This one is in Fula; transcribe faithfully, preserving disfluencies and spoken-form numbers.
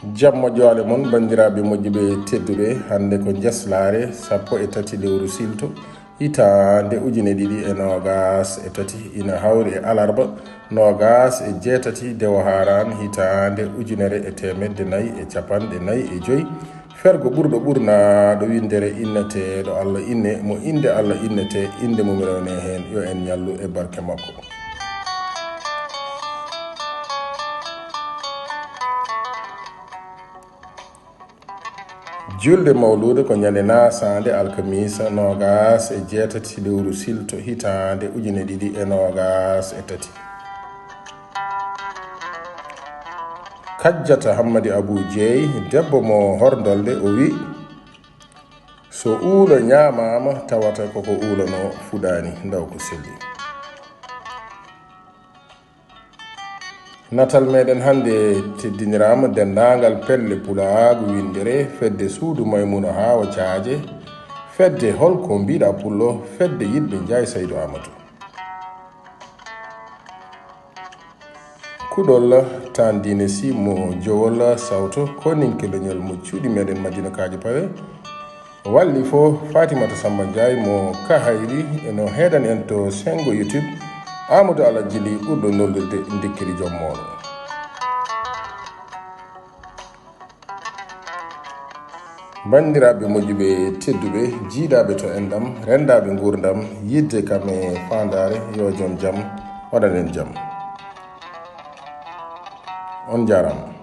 Jam moƴƴo ale mon, banndiraaɓe moƴƴuɓe tedduɓe. Hannde ko njeslaare sappo e tati lewru silto, hitaande ujine ɗiɗi e noogaas e tati, ina hawri e alarba noogaas e jeetati dewo haaraan, hitaande ujunere e teemedde nayi e capanɗe nayi e joy. Fergo ɓurɗo ɓurnaaɗo winndere inneteeɗo Allah inne, mo innde Allah innetee, innde mum rewne heen, yo en ñallu e barke makko. Julde mawluude ko ñande naasaande alkamiisa noogaas e jeetati lewru silto hitaande ujine ɗiɗi e noogaas e tati. Kajjata Hammadi Abuu Jeey, debbo mo Horndolde, o wi, so uulo ñaamaama, tawata koko uulanoo fuɗaani, ndaw ko selli. Natal meɗen hannde teddiniraama denndaangal pelle pulaagu winndere, fedde suudu Maymuna Haawa Caaje, fedde Holko Mbiɗa Pullo, fedde yiɗɓe Njaay Saydu Aamadu. Kuɗol Tan Diine Si mo Jowol Sawto, koninke leñol mo cuuɗi meɗen Madina Kaaji Pawe. Walli fof Fatimata Samba Ndiaye mo Kahayri, eno heɗan en to senngo YouTube. Amadou Alhaji Ly ɓurɗo nollirde Ndikkiri Joom Mooɗo. Banndiraaɓe moƴƴuɓe tedduɓe, jiidaaɓe to enɗam, renndaaɓe nguurndam, yiɗde kam e faandaare, yo joom jam waɗan en jam. On njaaraama.